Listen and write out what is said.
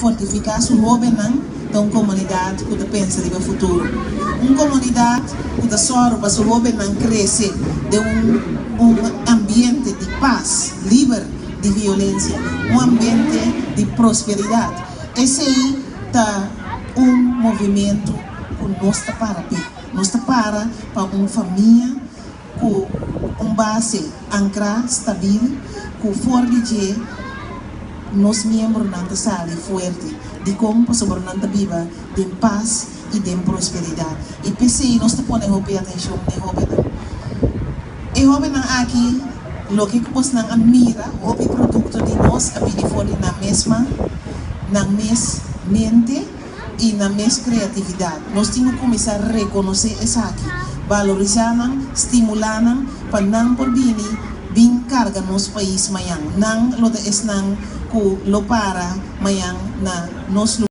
fortifiká su hóbennan ta un komunidat ku ta pensa riba futuro. Un komunidat ku ta sòru pa su hóbennan krese den un un ambiente di pas, liber di violensia, un ambiente di prosperidat. Esei ta un movimentu ku nos ta para p'e. Nos ta para pa un famia ku un base ankrá, stabil, ku for di dje nos miembronan ta sali fuerte. Dikon? Pasobra nan ta biba den pas i den prosperidat. I p'esei nos ta pone hopi atenshon den hóbennan. E hóbennan aki, loke ku bosnan a mira, hopi produkto di nos a bini for di nan mes man, nan mes mente i nan mes kreatividat. Nos tin ku kuminsá rekonosé esaki, balorisá nan, stimulá nan pa nan por bini bin karga nos pais mañan. Nan lo ta esnan ku lo para mañan na nos.